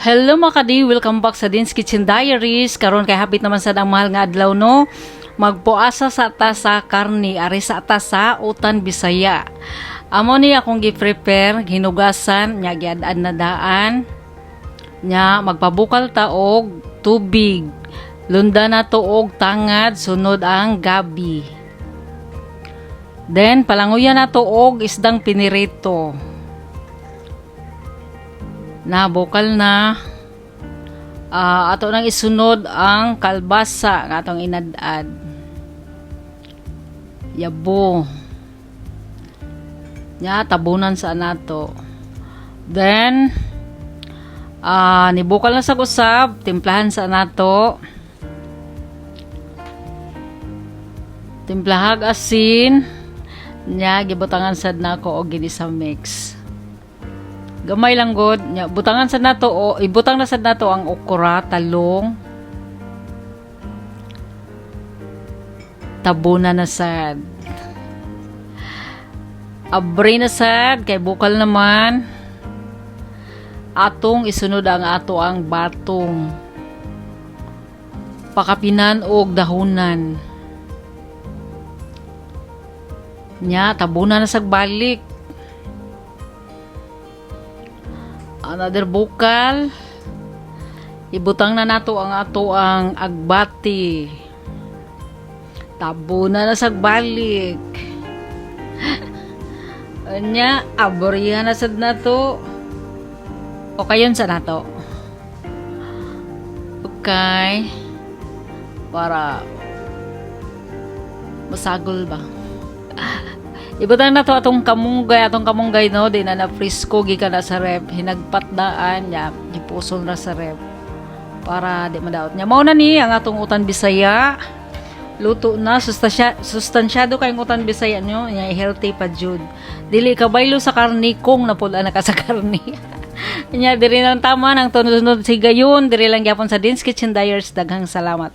Hello, mga kadi, welcome back sa Din's Kitchen Diaries. Karon kay hapit naman sad ang mahal nga adlaw, no. Magpuasa sa ta sa karni, ari sa ta sa utan Bisaya. Amo ni akong gi-prepare, hinugasan, nya giad-ad na daan. Nya magpabukal ta og tubig. Lunda na to og tangad, sunod ang gabi. Then palanguyan na to og isdang pinirito na bukal na. Ato nang isunod ang kalbasa nga atong inad-ad, yabo nya, tabunan sa nato. Then nibukal na sa usab, timplahan sa nato, timplahag asin. Nya gibutangan sad nako og ginisa mix, gamay lang god. Nya butangan sad nato o ibutang na sad nato ang okra, talong, tabunan na sad, abri na sad kay bukal naman. Atong isunod ang ato ang batong, pakapinan og dahunan. Nya tabunan na sag balik. Another bukal, ibutang na nato ang ato ang agbati, tabunan na sag balik. Anya aborya na sad nato o kayon sa nato. Okay, para masagol ba. Ibutang na to atong kamunggay, no, di na na presko gikan na sa ref, hinagpat daan nya, gipusol na sa ref para di madaot niya. Mao na ni ang atong utan Bisaya. Luto na, sustansyado kayong utan Bisaya nyo, nya healthy pa jud. Dili ka baylo sa karni kung napud-an na ka sa karni. Nya diri lang tama nang tunod sigayon, diri lang gyapon sa Din's Kitchen Diaries. Daghang salamat.